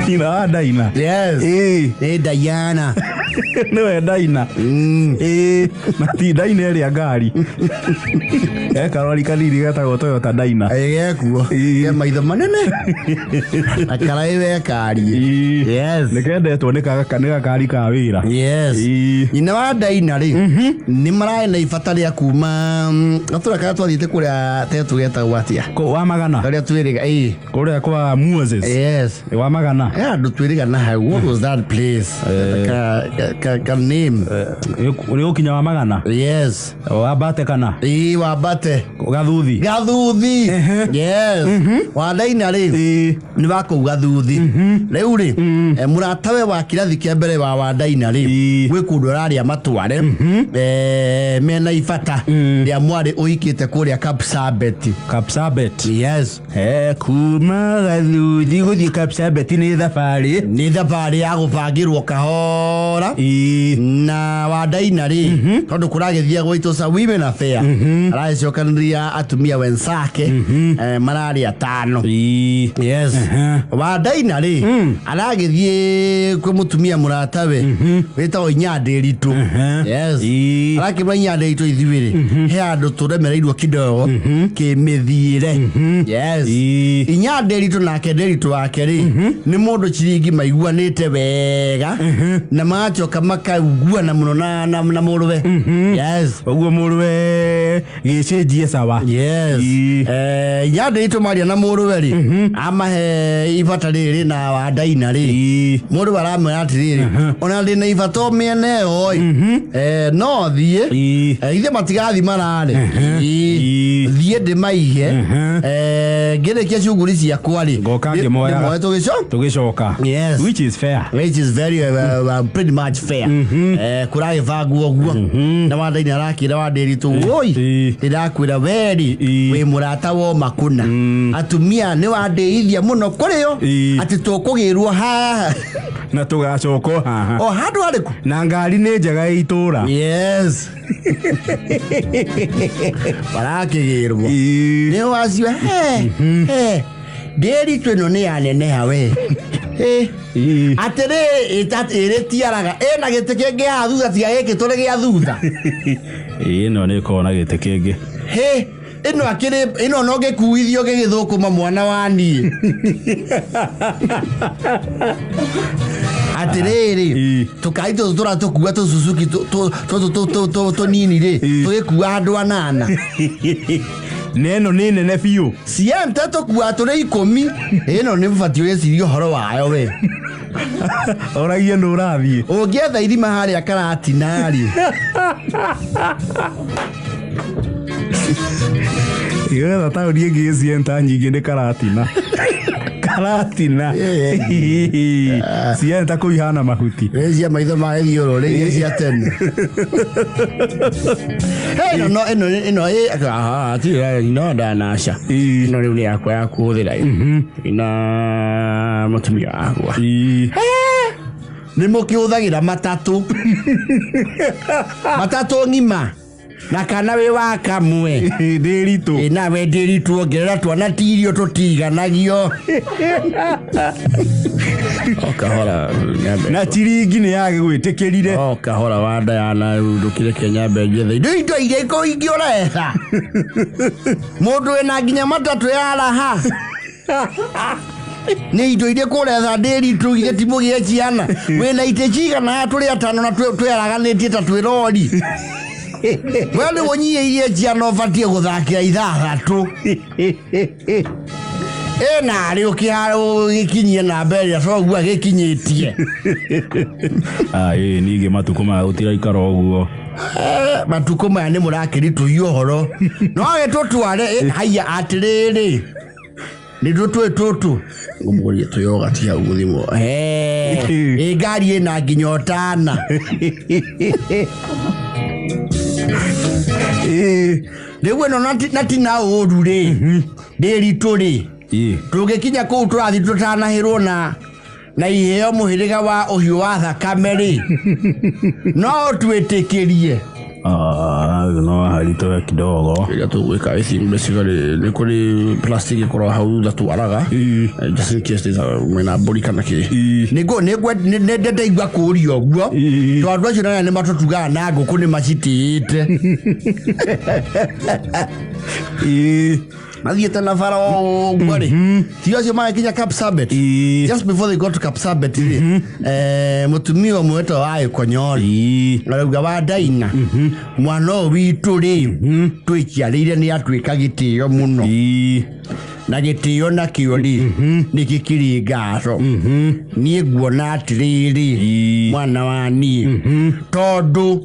Nyina wa Daina. Yes. Ĩĩ. Nĩ Diana. Nĩwe Daina. Ĩĩ. Na ti Daina ĩrĩa ngari. He karori kanini getagwo Toyota Daina. Ĩ gekuo. Ĩĩ. Ke maitho manene. Na karaĩ wekarie. Ĩĩ. Yes. Nĩ kendetwo nĩ gakari ka wĩra. Yes. Ĩĩ. Nyina wa Daina rĩ nĩ mararĩ na ibata rĩa kuma gatũra karĩa twathiĩte kũrĩa tetũ getagwo atĩa Kũ- Wa magana. karĩa twĩrĩga ĩĩ Kũrĩa kwa Moses. yes Wa magana. ya andũ twĩrĩga na hau what was that place ka, ka, ka, ka name Nĩ ũkinya wa magana. Yes. Wambate kana? Ĩĩ wambate. Gathuthi. Gathuthi. Yes. Wandaina rĩ nĩ wa kũu Gathuthi. Rĩu rĩ mũratawe wa kĩrathi kĩa mbere wa Wandaina rĩ gwĩ kũndũ ararĩa matware mena ibata rĩa mwarĩ ũhikĩte kũrĩa Kapsabet. Kapsabet. Yes. Kuma Gathuthi gũthiĩ Kapsabet nĩ thabarĩ. Nĩ thabarĩ ya gũbangĩrwo kahora. Na Wandaina rĩ tondũ kũragĩthiagwo it was a women affair aragĩcokanĩria atumia wenzake mararĩ atano. Yes. Wandaina rĩ aragĩthiĩ kwĩ mũtumia mũratawe wĩtagwo Inyandĩritũ. Yes. Arakĩmwĩra Inyandĩritũ ithuĩ rĩ he handũ tũremereirwo kidogo kĩmĩthiĩre. Yes. Inyandĩritũ nake Ndĩritũ wake rĩ nĩ mũndũ ciringi maiguanĩte wega na magacoka makaiguana mũno na mũrũwe. Yes. Ũguo mũrũwe gĩcenjie sawa. Yes. Inyandĩritũ maria na mũrũwe rĩ amahe ibata rĩrĩ na Wandaina rĩ mũrũwe aramwĩra atĩrĩrĩ ona ndĩna ibata o mĩena ĩyo ĩ no thiĩ. Ithe matigathi mararĩ. Thiĩ ndĩmaihe. Ngĩrĩkia cuguri ciakwa rĩ Ngoka ngĩmoyaga. Ndĩmoe tũgĩco Tũgĩcoka. Yes. Which is fair. Which is very pretty much fair. Kũragĩbangwo ũguo na Wandaini arakĩra Wandĩritũ woi ndĩrakwĩra weri wĩ mũrata woma kũna atumia nĩ wandĩithia mũno kũrĩo atĩ tũkũgĩrwo haha Na tũgacoka o haha. O handũ harĩkũ. Na ngari nĩ njega ya itũra. Yes. Marakĩgĩrwo nĩ wacio he he ndĩritũ ĩno nĩ yaneneha we. Atĩrĩrĩ ĩrĩtiaraga ĩna gĩtĩ kĩngĩ haha thutha tiga gĩkĩ tũrĩ gĩa thutha. Ĩno nĩ ĩkoragwo na gĩtĩ kĩngĩ. Hĩ ĩno akĩrĩ ĩno no gĩkuithio gĩgĩthũkũma mwana wa niĩ. Atĩrĩrĩ tũkari tũtũ tũratũkua tũsuzuki tũtũ tũnini rĩ tũgĩkua andũ anana. Na ĩno nĩ nene biũ. Sienta tũkua tũrĩ 10 ĩno nĩ ũbatiĩ ũgĩciria ũhoro wayo we. Oragie nũ ũrathiĩ. Ũngĩetha irima harĩa Karatina rĩ. Ĩgetha taũni ĩngĩ ĩ Sienta nyingĩ nĩ Karatina. Karatina. Sienta kũu ihana mahuti. Rĩ cia maitho ma gĩthiũrũrĩ iria cia tene. Hey, ĩno no ĩno ĩno ĩ aha ti no ndanaca. Ĩno rĩu nĩ yakwa ya kũhũthĩra ĩ. Na mũtumia wakwa. Nĩ mũkĩhũthagĩra matatũ. Matatũ ng'ima. Na kana wĩ wa kamwe. Ndĩritũ. Ĩ nawe ndĩritũ ongerera twana ti irio tũtiganagio. O kahora nyambe. Na ciringi nĩ yagĩgwĩtĩkĩrire. O kahora wa Diana ndũkĩreke nyambe njethe indo indo irĩkũ ingĩ ũretha. Mũndũ wĩna nginya matatũ ya raha. Nĩ indo irĩkũ ũretha ndĩritũ githĩ ti mũgĩe ciana. Wĩna itĩ cigana haha tũrĩ atano na twĩaraganĩtie ta twĩ rori. We nĩ ũnyiĩirie ciana ũbatiĩ gũthakĩra ithathatũ. Ĩna arĩ ũgĩkinyie namba ĩrĩa coguo agĩkinyĩtie. Ah, ĩĩ ningĩ matukũ maya gũtiraikara ũguo. Matukũ maya nĩ mũrakĩritũhia ũhoro. No gĩtũtware haiya atĩrĩrĩ. Nĩ tũtũĩ tũtũ. Ngũmũgũria tũyogati hau gũthimwo. Ĩ ngari ĩna nginya ũtana. Rĩu ĩno na ti na ũru rĩ. Ndĩritũ rĩ. Tũngĩkinya kũu tũrathiĩ tũtanahĩrwo na iheo mũhĩrĩga wa ũhiũ wa thakame rĩ. No ũtwĩtĩkĩrie. Ah, no haritũhe kidogo. Ĩrĩa tũgwĩka, I think basically nĩ kũrĩ plastic ĩkoragwo hau thutha twaraga. Just in case there's a mwena mbũri kana kĩ. Nĩ ndaigua kũũria ũguo. Tondũ andũ acio naya nĩ matũtugaga na ngũkũ nĩ macitĩĩte. Mathiĩte na bara ũguo rĩ, ti acio magĩkinya Kapsabet. Just before they got to Kapsabet rĩ, mũtumia ũmwe wetagwo wa Gĩkonyori arauga, wa Ndaina, mwana ũyũ witũ rĩ, twĩciarĩire nĩ atuĩka gĩtĩo mũno. Na gĩtĩo nakĩo rĩ, nĩ gĩkĩrĩ ngaco. Niĩ nguona atĩrĩrĩ, mwana wa niĩ, tondũ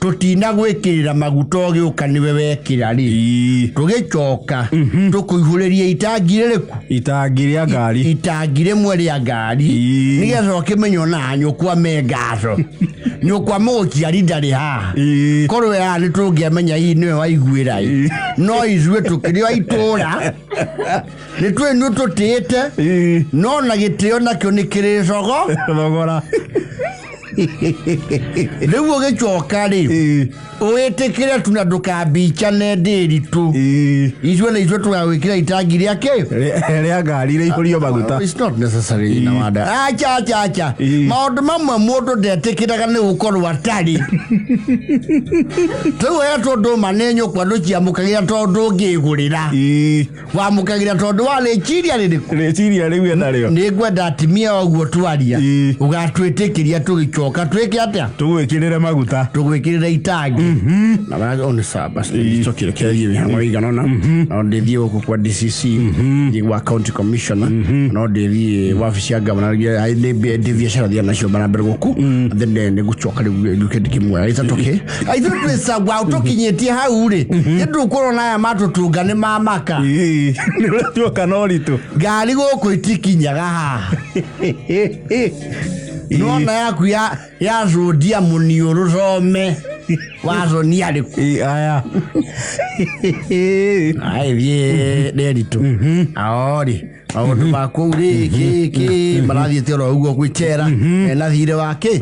tũtina gwĩkĩrĩra maguta ũgĩũka nĩwe wekĩra rĩ, tũgĩcoka tũkũihũrĩria itangi rĩrĩkũ? Itangi rĩa ngari. Itangi rĩmwe rĩa ngari. Nĩgetha ũkĩmenye ona nyũkwa me ngaco, nyũkwa mũgũciari ndarĩ haha. Korwo haha nĩ tũngĩamenya hihi nĩwe waiguĩra ĩ. No ithuĩ tũkĩrĩ o itũra nĩ twĩ nĩ tũtĩĩte. No na gĩtĩo nakĩo nĩ kĩrĩ cogo. Thogora. Rĩu ũgĩcoka rĩ, wĩtĩkĩre tu na ndũkambicane ndĩritũ. Ithuĩ na ithuĩ tũgagwĩkĩra itangi rĩa kĩ? Rĩa ngari rĩihũrio maguta. It's not necessary na wanda. Acha, acha, acha. Maũndũ mamwe mũndũ ndetĩkĩraga nĩ gũkorwo atarĩ. Rĩu hetwo ndũma nĩ nyũkwa, ndũciamũkagĩra tondũ ũngĩgũrĩra. Wamũkagĩra tondũ wa rĩciria rĩrĩkũ? Rĩciria rĩu enarĩo. Nĩ ngwenda atimia ũguo twaria. Ũgatwĩtĩkĩria tũgĩcoka twĩke atĩa? Tũgwĩkĩrĩre maguta. Tũgwĩkĩrĩre itangi. Na o nĩ sawa basi, nicokire kĩarie mĩhang'o ĩigana ũna. No ndĩthiĩ gũkũ kwa DCC, thiĩ gwa county commissioner, no ndĩthiĩ wabici ya governor, ndĩ biacara thia nacio mara mbere gũkũ, then nĩ ngũcoka rĩu nduke ndĩkĩmuoya. Is that okay? Ithuĩ twĩ sawa tũkinyĩtie hau rĩ, nĩ ndũkũrona aya matũtunga nĩ mamaka. Nĩ ũratuoka na ũritũ. Ngari gũkũ itikinyaga haha. Nona yaku ya cũndia mũniũrũ some waconia rĩkũ? Aya. Aithiĩ ndĩritũ aorĩ maũndũ ma kũu rĩ, kĩ marathiĩte oro ũguo gwĩcera ena thirĩ wa kĩ.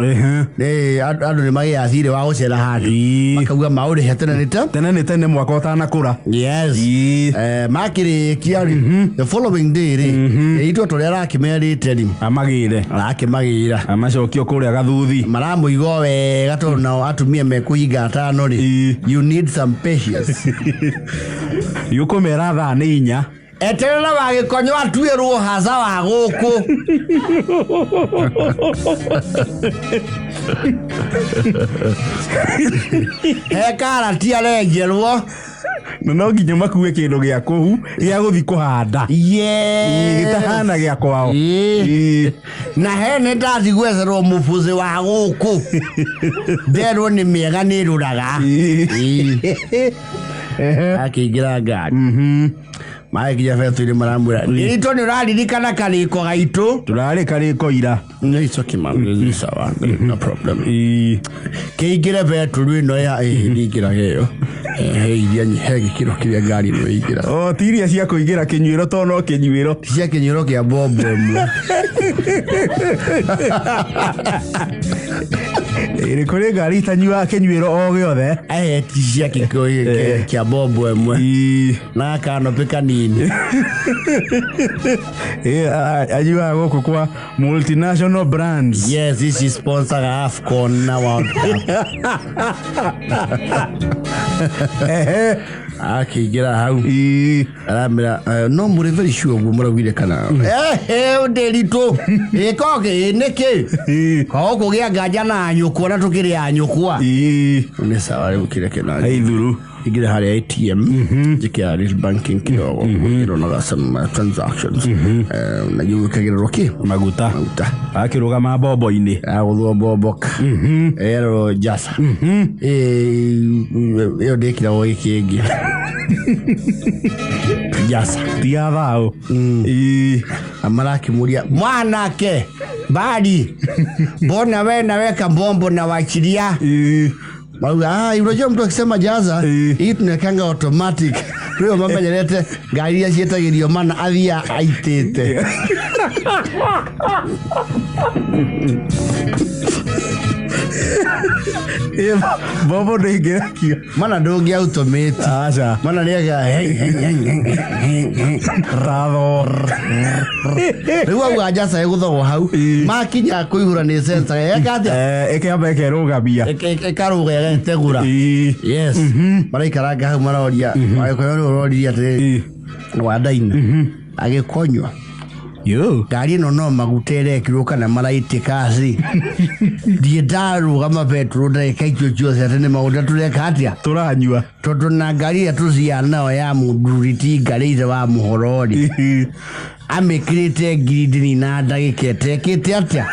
Andũ nĩ magĩaga thirĩ wa gũcera handũ, makauga maũrĩhe tene nĩ ta Tene nĩ tene mwaka ũtanakũra. Yes. Makĩrĩkia rĩ, the following day rĩ, itwo tũrĩa arakĩmerĩte rĩ, Amagĩre. Arakĩmagĩra. Amacokio kũrĩa gathuthi. Maramũiga o wega tondũ nao atumia mekũhinga atano rĩ, you need some patience. Yũkũmera thaa nĩ 4. Eterera wa Gĩkonyo atuĩrwo haca wa gũkũ. He karati arenjerwo. Na no nginya makue kĩndũ gĩa kũu gĩa gũthi kũhanda. Gĩtahana gĩa kwao. Na he nĩ ndathi gwetherwo mũbũthĩ wa gũkũ, nderwo nĩ mĩega nĩ rũraga. Akĩingĩra ngari, magĩkinya betũ-inĩ, maramwĩra, "Ndĩritũ, nĩ ũraririkana karĩko gaitũ?" Tũrarĩ karĩko ira. No, it's okay, man. It's sawa. No problem. Kĩingĩre betũrũ ĩno ya ndingĩraga ĩyo. He iria he gĩkĩro kĩrĩa ngari ĩno ĩingĩra. O ti iria cia kũingĩra kĩnyuĩro to no kĩnyuĩro. Cia kĩnyuĩro kĩa bombo ĩmwe. Ĩrĩ kũrĩ ngari itanyuaga kĩnyuĩro o gĩothe. Ti cia kĩkĩo kĩa bombo ĩmwe. Na kanopĩ kanini. Anyuaga gũkũ kwa multinational brands. Yes, ici sponsoraga AFCON na World Cup. Akĩingĩra hau, aramĩra, "No mũrĩ very sure ũguo mũraugire kana ndĩritũ ĩko nĩkĩ gũkũ gĩa nganja na nyũkwa na tũkĩrĩ a nyũkwa?" Nĩ sawa, rĩu kĩrĩa kĩna Aithuru. Ingĩre harĩa ATM, njĩke ya retail banking kidogo, ĩronaga some transactions. Na gwĩkagĩrĩrwo kĩ? Maguta. Maguta. Akĩrũgama mbombo-inĩ. Agũthwo mbomboka erwo jasa ĩyo ndĩkĩragwo gĩkĩngĩ jasa. Tiga thaũ. Marakĩmũria, "Mwanake bari, mbona we naweka mbombo na wachilia?" Marauga, "Ah, unajua mtu akisema jaza, hii tunawekanga automatic." Rĩu mamenyerete ngari iria ciĩtagĩrio mana athiaga aitĩte. Mbombo ndĩngĩrekio. Mana ndũngĩ automate. Aca. Mana nĩaga Ratho. Rĩu auga njasa ĩgũthogwo hau. Ĩĩ. Makinya kũihũra nĩ sensor eka atĩa? Ĩkĩamba ĩkerũgamia. Ĩkarũga ĩgetegũra. Ĩĩ. Yes. Maraikaranga hau maroria. Agĩkũyũ nĩ ũroririe atĩrĩrĩ. Wandaina. Agĩkonywa. Yo. Ngari ĩno no maguta ĩrekĩrwo kana maraitĩka ci. Ndiĩ ndarũgama betũrũ ndagĩka icio ciothe atĩ nĩ maguta tũreka atĩa? Tũranyua. Tondũ na ngari ĩrĩa tũthiaga nayo ya mũthuri ti ngarĩire wa mũhoro rĩ, amĩkĩrĩte ngiri ndini na ndagĩka ĩtekĩte atĩa?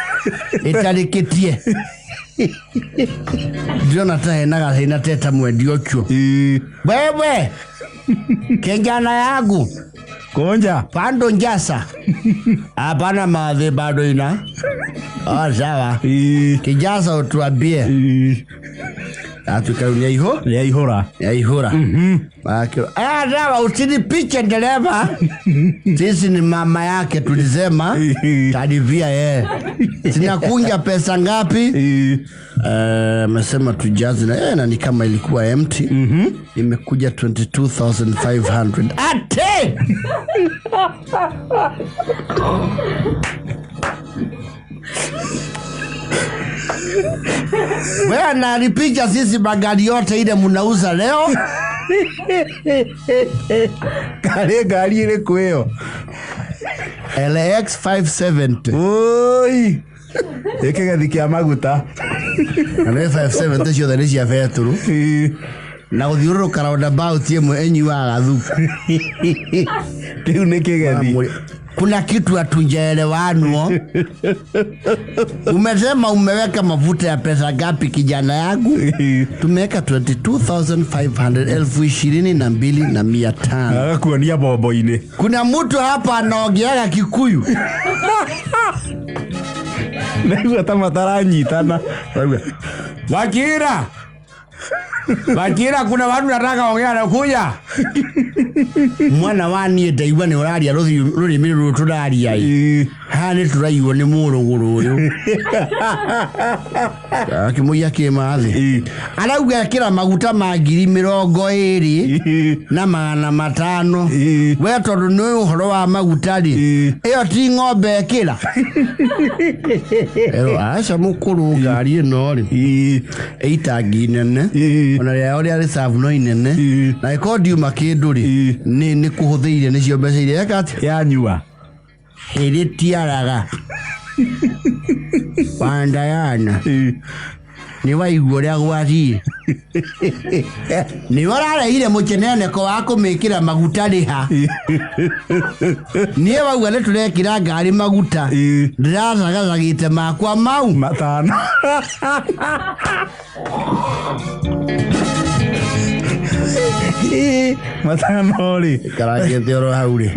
Ĩtarĩkĩtie. Ndĩrona ta hena gathĩna teta mwendia ũcio. Ĩĩ. Wewe kijana yangu Konja. bado njasa hapana madhi bado ina oh, sawa Ĩĩ. kijasa utuambie Ĩĩ. atuĩka rĩu nĩaihũ Nĩaihũra. nĩaihũra. Ah, sawa usinipiche dereva sisi ni mama yake tulisema talivia yeye sinakunja pesa ngapi. Ĩĩ. Amesema tujaze na na ni kama ilikuwa empty. Imekuja 22,500 ate. Wewe nalipicha sisi magari yote ile mnauza leo. Karĩ ngari ĩrĩkũ ĩyo? LX 570. Oi. Ĩ kĩgethi kĩa maguta. Na nĩ 570 ciothe nĩ cia betũrũ. Ĩĩ. Na gũthiũrũrũka roundabout ĩmwe ĩnyuaga thubu. Kĩu nĩ kĩgethi. Kuna kitu hatujaelewanwo. Umesema umeweka mafuta ya pesa ngapi kijana yangu? Ĩĩ. Tumeweka 22,500, 22,500. Agakuonia bombo-inĩ. Kuna mtu hapa anaongeaga Kikuyu. Naigua ta mataranyitana. Wakira. Wakira, kuna watu nataka ongea na kuja. Mwana wa niĩ ndaigua nĩ ũraria rũrĩmĩ rũrũ tũraria ĩ. Ĩĩ. Haha nĩ tũraigua nĩ mũrũgũrũ ũyũ. Akĩmũiya kĩmathĩ. Ĩĩ. Arauga ekĩra maguta ma 25,000 Ĩĩ. na 500. Ĩĩ. We tondũ nĩ ũhoro wa maguta rĩ, Ĩĩ. ĩyo ti ng'ombe ĩkĩra. Ero aca mũkũrũ ngari ĩno rĩ, Ĩĩ. ĩitangi nene. Ĩĩ. Ona rĩao rĩa reserve no inene. Ĩĩ. Na ĩkorwo ndiuma kĩndũ rĩ, Ĩĩ. nĩ kũhũthĩire nĩcio mbeca iria eka atĩa? Yanyua. Hĩrĩ tiaraga. Wandayana. Ĩĩ. Nĩ waigua ũrĩa gwathiĩ. Nĩ ũrarehire mũceneneko wa kũmĩkĩra maguta rĩha. Niĩ wauga nĩ tũrekĩra ngari maguta. Ĩĩ. Ndĩracagacagĩte makwa mau. Matano. Ĩĩ. Matano rĩ. Karangĩte oro hau rĩ.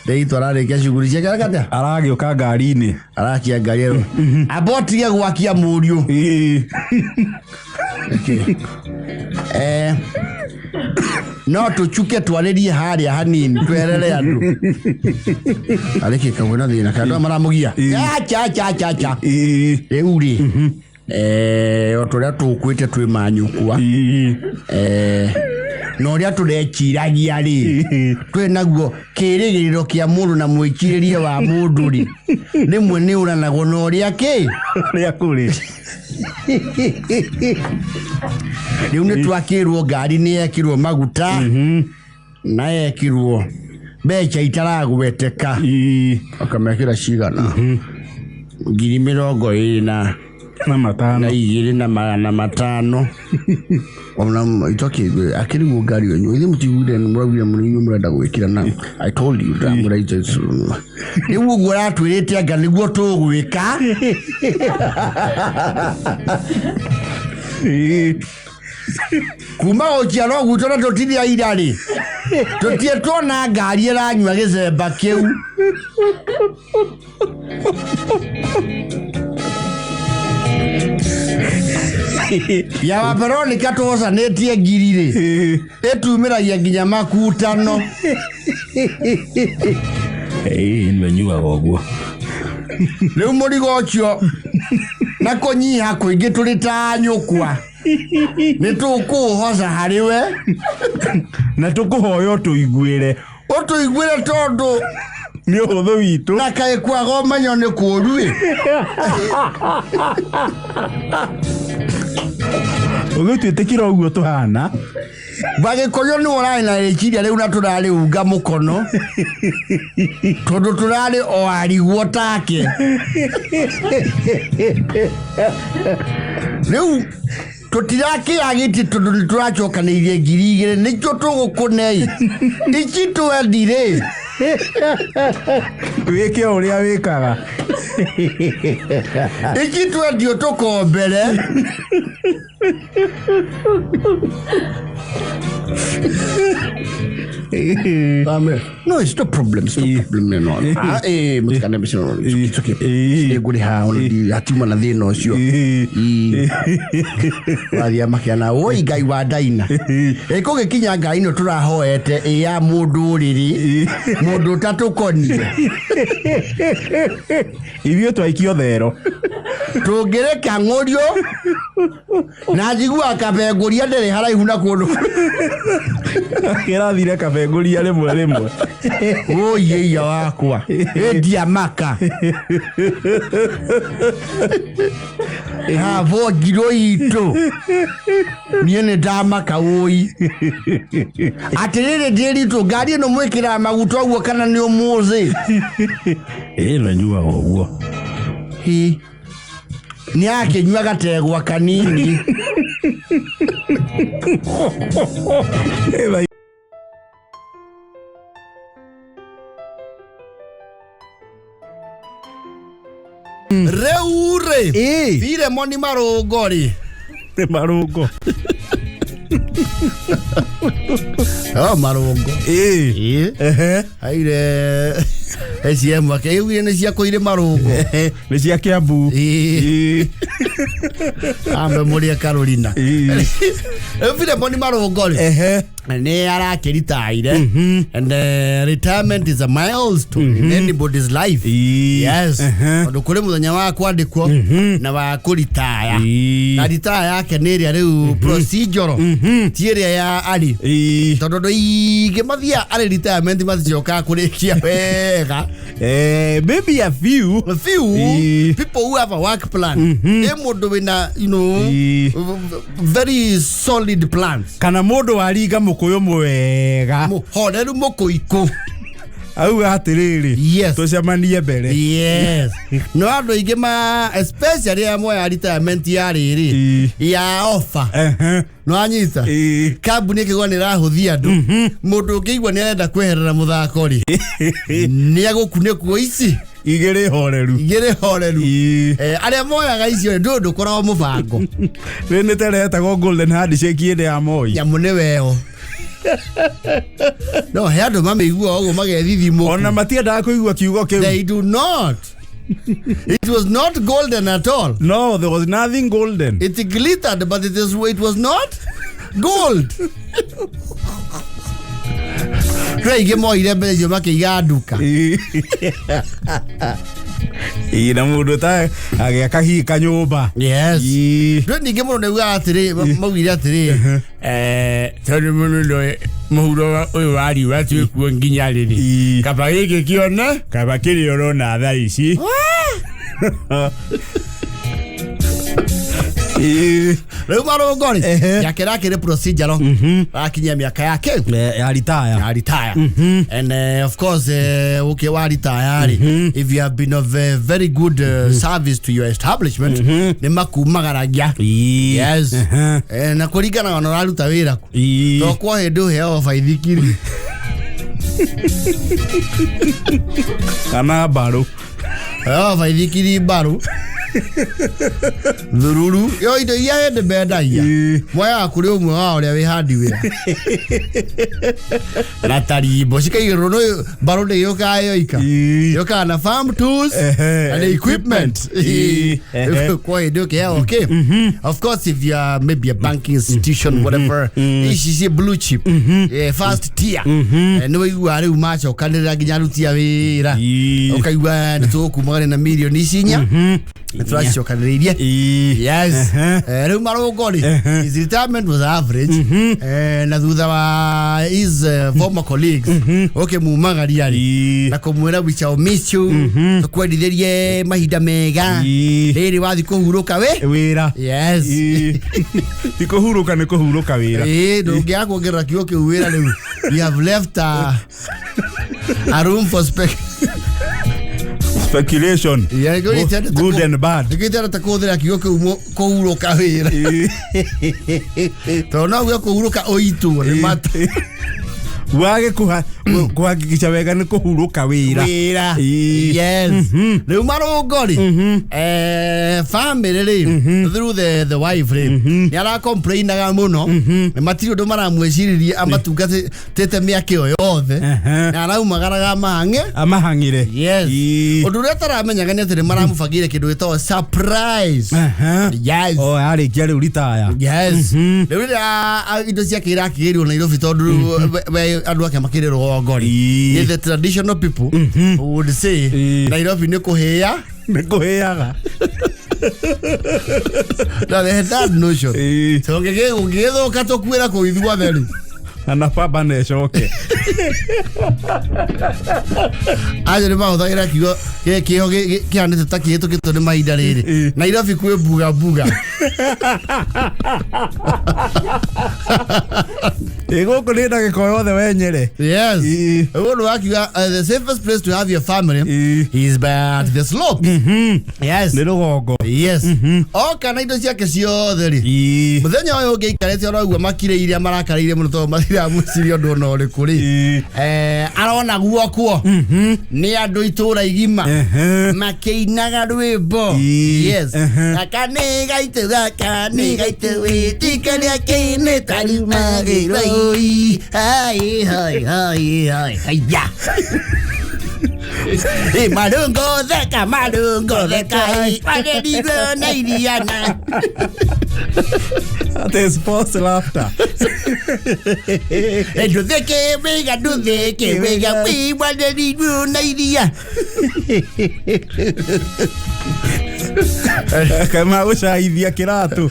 Ndĩitũ ararĩkia cuguri ciake areka atĩa? Aragĩũka ngari-inĩ. Arakia ngari ĩyo. Amba ũtige gwakia mũriũ. Ĩĩ. No tũcuke twarĩrie harĩa hanini twerere andũ. Arĩkĩ kamwe na thĩna kana andũ aya maramũgia. Acha acha acha acha. Ĩĩ. Rĩu rĩ o ta ũrĩa tũkwĩte twĩ manyũkwa. Ĩĩ. Na ũrĩa tũreciragia rĩ, twĩ naguo kĩrĩgĩrĩro kĩa mũndũ na mwĩcirĩrie wa mũndũ rĩ, rĩmwe nĩ ũranagwo na ũrĩa kĩ. Ũrĩa kũrĩ. Rĩu nĩ twakĩrwo ngari nĩ yekĩrwo maguta na yekĩrwo mbeca itaragweteka. Ĩĩ. Akamekĩra cigana? 22,500 Na matano. na 500. Ona itoki akĩrigwo ngari ĩyo ithuĩ mũtiguire nĩ mũraugire mũrĩ mũrenda gwĩkĩra na I told you ndamũra rĩu ũguo ũratwĩrĩte anga nĩguo tũgwĩka. Ĩĩ. Kuma gũciarwo gwitũ na tũtirĩ aira rĩ, tũtirĩ tuona ngari ĩranyua gĩcemba kĩu. Ya wa Veronica tũhocanĩtie ngiri rĩ, ĩtumĩragia nginya makutano. Ĩĩ, nĩmenyuaga ũguo. Rĩu mũrigo ũcio na kũnyiha kũingĩ tũrĩ ta nyũkwa nĩ tũkũũhoca harĩ we. Na tũkũhoya ũtũiguĩre. Ũtũiguĩre tondũ nĩ ũhũthũ witũ. Na kaĩ kwaga ũmenyo nĩ kũũru ĩ. Ũgĩtwĩtĩkĩra ũguo tũhana. Wagĩkũyũ nĩ ũrarĩ na rĩciria rĩu na tũrarĩunga mũkono tondũ tũrarĩ o arigwo take. Rĩu tũtirakĩya gĩtĩ tondũ nĩ tũracokanĩirie 2000 nĩkĩo tũgũkũnei ici twendire. Wĩke o ũrĩa wĩkaga. Ici twendio tũkombere. No, it's no problem, it's no problem. No, no. Ah, mutikane mbica, no, it's okay, it's okay. Nĩngũrĩha ona hatiuma na thĩna ũcio. Wathiĩ makĩana woi Ngai wa Ndaina. Ĩkũgĩkinya ngai ĩno tũrahoete ĩ ya mũndũ ũrĩrĩ, mũndũ ũtatũkonie. Ithuĩ twaikio thero. Tũngĩreka ng'ũrio na njiguaga kabengũria ndĩrĩ haraihu na kũndũ. Kĩrathire kabengũria rĩmwe rĩmwe. Woi ĩia wakwa ĩndiamaka ĩhavo ngiro itũ niĩ nĩ ndamaka woi atĩrĩrĩ ndĩritũ ngari ĩno mwĩkĩraga maguta ũguo kana nĩ ũmũthĩ. Ĩĩ, nĩnyuaga ũguo. Hi nĩ akĩnyua gategwa kanini. Rĩu rĩ Filemoni Marũngo rĩ. Nĩ marũngo. Oh, Marũngo. Ĩĩ. Ĩĩ. Ehe. Aire ACM akĩiguire nĩ ciakũire Marũngo. Nĩ cia Kĩambu. Ĩĩ. Ĩĩ. Ambe mũrĩe Carolina. Ĩĩ. Rĩu Filemoni Marũngo rĩ Ehe. nĩ arakĩritaire and retirement is a milestone in anybody's life. Ĩĩ. Yes. Ehe. Tondũ kũrĩ mũthenya wa kwandĩkwo na wa kũritaya. Ĩĩ. Na ritaya yake nĩ ĩrĩa rĩu procedural, ti ĩrĩa ya arĩ. Ĩĩ. Tondũ andũ aingĩ mathiaga arĩ retirement maticokaga kũrĩkia wega. Maybe a few. A few Ĩĩ. people who have a work plan. Ĩ mũndũ wĩna you know Ĩĩ. very solid plans. Kana mũndũ waringa mũkũyũ mwega. Mũhoreru mũkũikũ. Auga atĩrĩrĩ. Yes. Tũcemanie mbere. Yes. No andũ aingĩ ma especially arĩa moya retirement ya rĩrĩ Ĩĩ. ya offer. Ehe. No anyita. Ĩĩ. Kambuni ĩkĩgwa nĩ ĩrahũthia andũ. Mũndũ ũngĩigua nĩ arenda kweherera mũthako rĩ nĩ agũkunĩkwo ici Igĩrĩ horeru. igĩrĩ horeru. Ĩĩ. Arĩa moyaga icio rĩ ndũĩ ndũkoragwo mũbango. Rĩ nĩ teretagwo golden handshake ĩndĩ ya Moi. Nyamũ nĩ weo. No he andũ mamĩigua ũguo magethithimũku. Ona matiendaga kũigua kiugo kĩu. They do not. It was not golden at all. No, there was nothing golden. It glittered, but it was not gold. Kwĩ aingĩ moire mbeca icio makĩiga nduka. Ĩĩ, na mũndũ ta agĩaka hihi kanyũmba. Yes. Ĩĩ. Ndũ ningĩ mũndũ nĩaugaga atĩrĩ, maugire atĩrĩ, Tondũ mũno mũhuro ũyũ wa riũa twĩkuo nginya rĩrĩ. Ĩĩ. Kaba gĩkĩ kĩone kaba kĩrĩa ũrona thaa ici. Ĩĩ. Rĩu Marũngo rĩ, Ehe. yake rakĩrĩ procedural, rakinyia mĩaka yake Ya ritaya. ya retire. And of course okay wa retire rĩ, if you have been of very good service to your establishment nĩ makumagaragia. Ĩĩ. Yes. Ehe. Na kũringana ona ũraruta wĩra kũ. Ĩĩ. To kwa hĩndĩ ũheagwo baithikiri. Kana mbarũ. Ũheagwo baithikiri mbarũ. Thururu yo indo iria hĩndĩ mendagia. Ĩĩ. Moyaga kũrĩ ũmwe wao ũrĩa wĩ hardware na tarimbo cikaigĩrĩrwo nĩ mbarũ ndĩgĩũkaga yoika. Ĩĩ. Yũkaga na farm tools Ehe. and equipment. Ĩĩ. Ehe. Kwa hĩndĩ ũkĩheo okay. Of course, if you are maybe a banking institution, whatever, ici ci blue chip, first tier. Nĩ wĩiguaga rĩu macokanĩrĩra nginya aruti a wĩra. Ĩĩ. Ũkaigua nĩ tũgũkumagania na mirioni ici inya nĩ tũracicokanĩrĩirie. Ĩĩ. Yes. Ehe. Rĩu marũngo rĩ, his retirement was average. Na thutha wa his former colleagues ũkĩmumagaria rĩ Ĩĩ. na kũmwĩra, "We shall miss you, tũkwendithĩrie mahinda mega." Ĩĩ. Rĩrĩ wathiĩ kũhurũka we. Wĩra. Yes. Ĩĩ. Ti kũhurũka, nĩ kũhurũka wĩra. Ĩĩ, ndũngĩaga kuongerera kiugo kĩu wĩra rĩu. We have left a room for spec Speculation. Yeah, nĩkĩo Good and bad. Nĩkĩo itendete kũhũthĩra kiugo kĩu kũhurũka wĩra, tondũ no uge kũhurũka ũitwo nĩ mata. Wage kuhakikisha wega nĩ kũhurũka wĩra. Wĩra. Ĩĩ. Yes. Rĩu marũngo rĩ, family rĩ, through the wife rĩ, nĩ aracomplainaga mũno nĩ matirĩ ũndũ maramwĩciririe amatungatĩte mĩaka ĩyo yothe. Ehe. Na araumagaraga mahang'e. Amahang'ire. Yes. Ĩĩ. Ũndũ ũrĩa ataramenyaga nĩ atĩ nĩ maramũbangĩire kĩndũ gĩtagwo surprise. Ehe. Yes. O arĩkia rĩu ritaya. Yes. Rĩu rĩrĩa indo ciake irakĩgĩrwo Nairobi, tondũ rĩu we andũ ake makĩrĩ rũgongo rĩ, Ĩĩ. nĩ the traditional people would say Ĩĩ. Nairobi nĩ kũhĩa. Nĩ kũhĩaga. Na they had that notion. Ĩĩ. So ũngĩgĩthũka tũkuĩra kũu ithuothe rĩ. Na baba necoke. Acio nĩ mahũthagĩra kiugo kĩho kĩhanĩte ta kĩhĩtũkĩtwo nĩ mahinda rĩrĩ. Ĩĩ. Nairobi kwĩ mbuga mbuga. Ĩ, gũkũ nĩ ndagĩka o yothe wenyere. Yes. Ĩĩ. Ũguo nĩ wakiuga the safest place to have your family Ĩĩ. is by at the slope. Yes. Nĩ rũgongo. Yes. Oka na indo ciake ciothe rĩ, Ĩĩ. mũthenya ũyũ ũngĩ aikarĩte ũraigua makirĩire marakarĩire mũno tondũ matiramwĩciria ũndũ ona ũrĩkũ rĩ. Ĩĩ. Arona guokwo nĩ andũ itũra igima Ehe. makĩinaga rwĩmbo. Ĩĩ. Yes. Ehe. Gaka nĩ gaitũ, gaka nĩ gaitũ, wĩtĩkĩria kĩnĩ tarumagĩrwo oi hai hai hai hai haya. Ĩ, marũngo theka, marũngo theka, warerirwo na iriana. That is false laughter. Ndutheke wega, ndutheke wega, wĩwarerirwo na iria. Kama gũcaithia kĩratũ.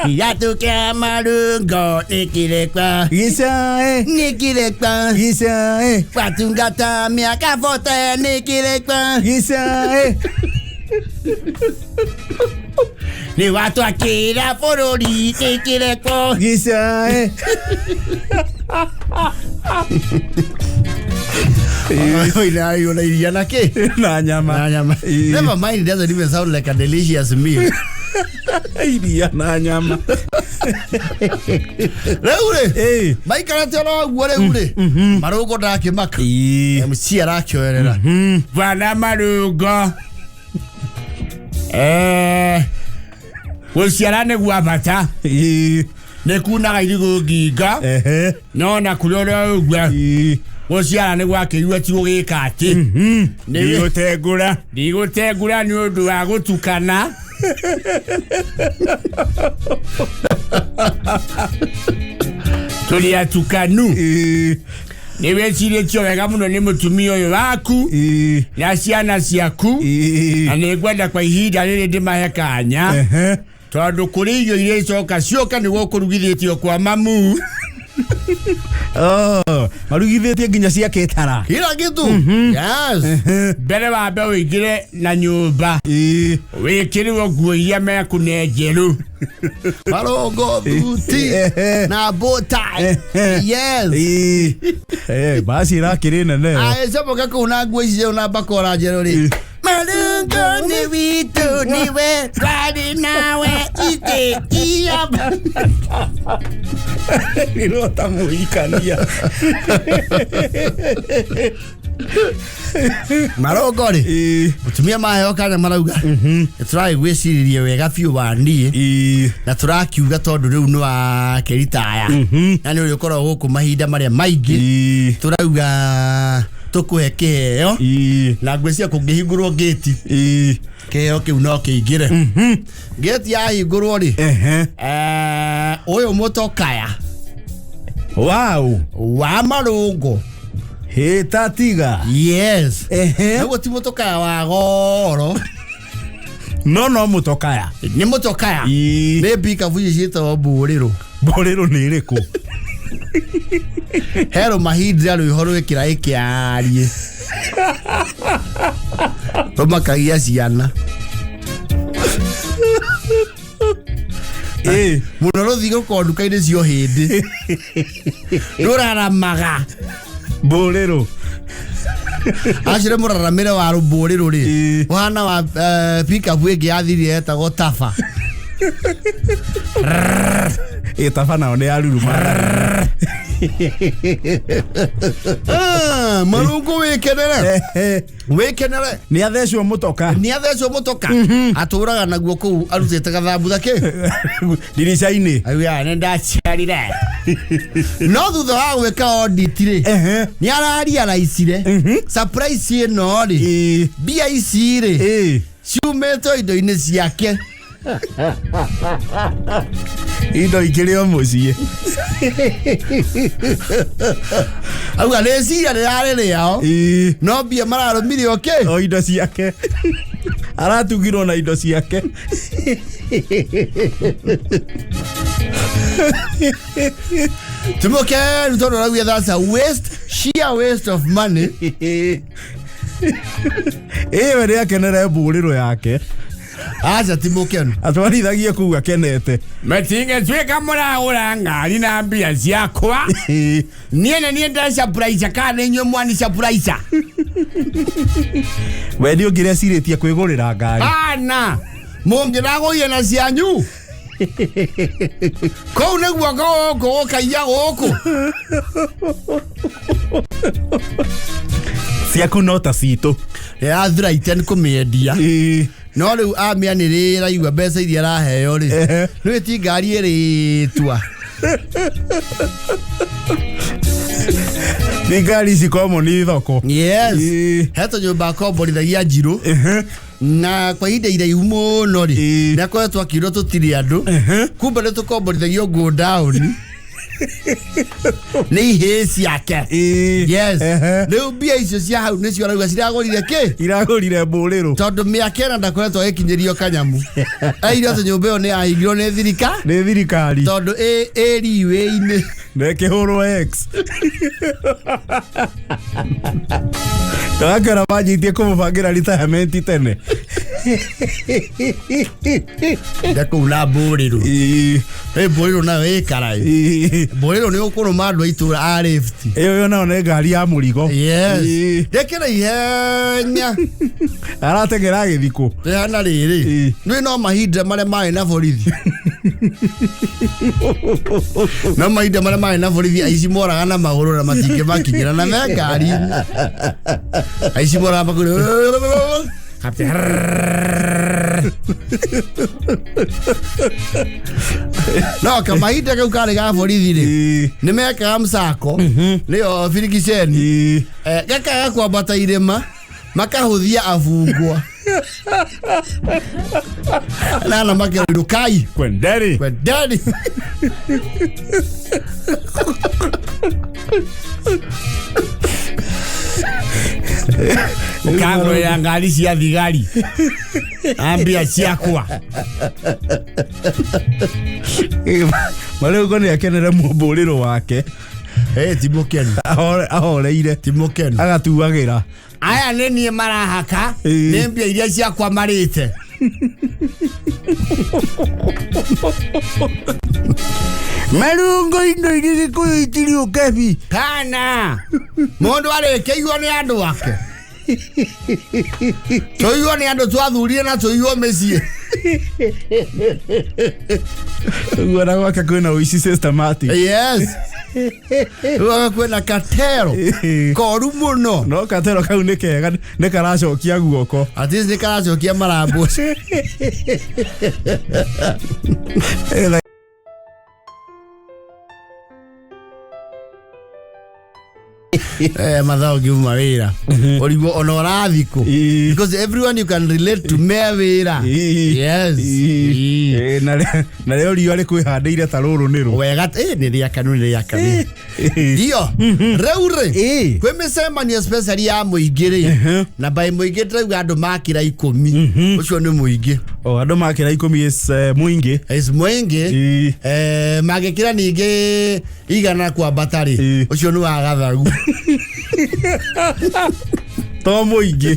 Kiratũ kĩa marũngo nĩkĩrekwa. Gĩcae. Nĩkĩrekwa. Gĩcae. Watungata mĩaka 40 nĩkĩrekwa. Gĩcae. Nĩ watwakĩra bũrũri nĩkĩrekwo. Gĩcae. Oina iria na kĩ? Na nyama. Na nyama. Ĩĩ. Never mind, it doesn't even sound like a delicious meal. Iria na nyama. Rĩu rĩ, Ĩĩ. maikarĩte oro ũguo rĩu rĩ, marũngo ndakĩmaka. Ĩĩ. MC arakĩoerera. Bwana marũngo, gũciara nĩ gwa bata. Ĩĩ. Nĩ kunaga irigũ ngingo. Ehe. No na kũrĩ ũrĩa ũguo Ĩĩ. gũciara nĩ gwakĩirwo ti gũgĩka atĩ Ndigũtengũra. Ndigũtengũra nĩ ũndũ wa gũtukana. Tũrĩ atukanu. Ĩĩ. Nĩ wĩcirĩtio wega mũno nĩ mũtumia ũyũ waku Ĩĩ. na ciana ciaku, Ĩĩ. na nĩ ngwenda kwa ihinda rĩrĩ ndĩmahe kanya, Ehe. tondũ kũrĩ irio iria icoka cioka nĩguo kũrugithĩtio kwa mamu. Oh, marugithĩtie nginya cia kĩtara. Kila kitu. Yes. Mbere wambe ũingĩre na nyũmba, Ĩĩ. wĩkĩrĩrwo nguo iria mekũne njerũ. Marũngo thuti Ehe. na bow tie. Ehe. Yes. Ĩĩ. Basi ĩrakĩrĩ nene ĩyo. Agĩcomoka kũu na nguo ici njerũ na bakora njerũ rĩ, marũngo nĩ witũ, nĩwe twarĩ nawe itĩ ia. Rirwo ta mũhikania. Marũngo rĩ, Ĩĩ. mũtumia maheo kanya marauga nĩ tũragĩgwĩcirĩrie wega biũ wa niĩ Ĩĩ. na tũrakiuga tondũ rĩu nĩ wa kĩritaya na nĩ ũrĩ ũkoragwo gũkũ mahinda marĩa maingĩ, Ĩĩ. tũrauga tũkũhe kĩheo Ĩĩ. na ngwĩciria kũngĩhingũrwo ngĩti, Ĩĩ. kĩheo kĩu no kĩingĩre ngĩti yahingũrwo rĩ. Ehe. Ũyũ mũtokaya Wow. wa marũngo. Hĩtatiga. Yes. Ehe. Naguo ti mũtokaya wa goro. No mũtokaya. Nĩ mũtokaya. Ĩĩ. Nĩ mbikabu ici ciĩtagwo mbũrĩrũ. Mbũrĩrũ nĩ ĩrĩkũ? Herũ mahindira rwĩho rwĩkĩra ĩkĩarie rũmakagia ciana. Ĩĩ. Mũno rũthiĩ gũkorwo nduka-inĩ cio hĩndĩ rũraramaga. Mbũrĩrũ. Acio nĩ mũraramĩre wa rũmbũrĩrũ rĩ, Ĩĩ. ũhana wa pikabu ĩngĩ yathirire yetagwo taba. Ĩ, taba nao nĩ yaruruma. Ah, marũngũ wĩkenere. Ehe. Wĩkenere. Nĩ athecwo mũtoka. Nĩ athecwo mũtoka atũraga naguo kũu arutĩte gathambutha kĩ Ndirica-inĩ. auga nĩ ndaciarire, no thutha wa gwĩka audit rĩ, Ehe. nĩ ararealizire surprise ĩno rĩ, Ĩĩ. mbia ici rĩ, Ĩĩ. ciumĩte o indo-inĩ ciake. Indo ikĩrĩ o mũciĩ. Auga rĩciria rĩrarĩ rĩao, Ĩĩ. no mbia mararũmire o kĩ. O indo ciake. Aratugirwo na indo ciake. Timũkeru tondũ arauga that's a waste, sheer waste of money. Ĩĩ, we nĩ akenere mbũrĩrũ yake. Aca, ti mũkenu. Atwarithagie kũu akenete. Matingĩtuĩka mũragũra ngari na mbia ciakwa. Ĩĩ. Niĩ nĩ niĩ ndecapuraica kana nĩ inyuĩ mwanicapuraica? We nĩ ũngĩrecirĩtie kwĩgũrĩra ngari. Ana mũngĩragũire na cianyu kũu nĩguo gũkũ gũkaiya gũkũ. Ciaku no ta citũ. Ĩrathuraite nĩ kũmĩendia. Ĩĩ. No rĩu amĩanĩrĩra igua mbeca iria araheo rĩ, Ehe. rĩu ti ngari ĩrĩtwa. Nĩ ngari ici common thoko. Yes. Ĩĩ. He tũnyũmba akomborithagia njirũ Ehe. na kwa ihinda iraihu mũno rĩ, Ĩĩ. nĩ akoretwo akĩrwo tũtirĩ andũ, kumbe nĩ tũkomborithagio go down nĩ ihĩĩ ciake. Ĩĩ. Yes. Ehe. Rĩu mbia icio cia hau nĩcio arauga ciragũrire kĩ, Iragũrire mbũrĩrũ. tondũ mĩaka 4 ndakoretwo agĩkinyĩrio kanyamu aire atĩ nyũmba ĩyo nĩ yahingirwo nĩ thirika Nĩ thirikari. tondũ ĩ riwĩ-inĩ. Na ĩkĩhũrwo X. Ndakera manjĩtie kũmũbangĩra retirement tene. Nde kũu na mbũrĩrũ. Ĩĩ. Ĩ, mbũrĩrũ nayo ĩkaraĩ. Ĩĩ. Mbũrĩrũ nĩ ũkũrũma andũ a itũra a lift. Ĩyo yo nayo nĩ ngari ya mũrigo. Yes. Ĩĩ. Ndĩkĩra ihenya. Arateng'era agĩthikũ. Rĩhana rĩrĩ, Ĩĩ. nĩ no mahinda marĩa marĩ na borithi, no mahinda marĩa marĩ na borithi aici moraga na magũrũ na matingĩmakinyĩra na me ngari-inĩ, aici moraga magũrũ. No kamahinda kau karĩ ga borithi rĩ, Ĩĩ. nĩ mekaga msako nĩyo birikiceni. Ĩĩ. Gakaga kwambata irĩma makahũthia abungwa nana makerwo kai. Kwenderi. Kwendeni. Ũkangũrĩra ngari cia thigari na mbia ciakwa. Marĩu nĩ akenere mũmbũrĩrũ wake. Ti mũkenu. Ahoreire. Ti mũkenu. Agatuagĩra. Aya nĩ niĩ marahaka. Ĩĩ. Nĩ mbia iria ciakwa marĩte. Marungo indo iria gĩkũyũ itirĩ ũkebi. Kana mũndũ arĩkĩirwo nĩ andũ ake, tũiywo nĩ andũ twathurire na tũiywo mĩciĩ. Ũguo na gwake kwĩna ũici systematic. Yes, rĩu kwĩna katero koru mũno. No katero kau nĩ kega, nĩ karacokia guoko. At least nĩ karacokia marambo. Mathaa ũngiuma wĩra ũrigwo ona ũrathikũ, because everyone you can relate to me wĩra. Yes. Ii. Na rĩo riũa rĩkwĩhandĩire ta rũrũ nĩ rũ. Wega, nĩ rĩakanu, nĩ rĩakanu. Ndio rĩu rĩ, kwĩ mĩcemanio especially ya mũingĩ rĩ, na by mũingĩ ndĩrauga andũ makĩra 10, ũcio nĩ mũingĩ. O andũ makĩra 10 is mũingĩ. Is mũingĩ. Mangĩkĩra ningĩ 100 kwambata rĩ, ũcio nĩ wa gathagu. To mũingĩ.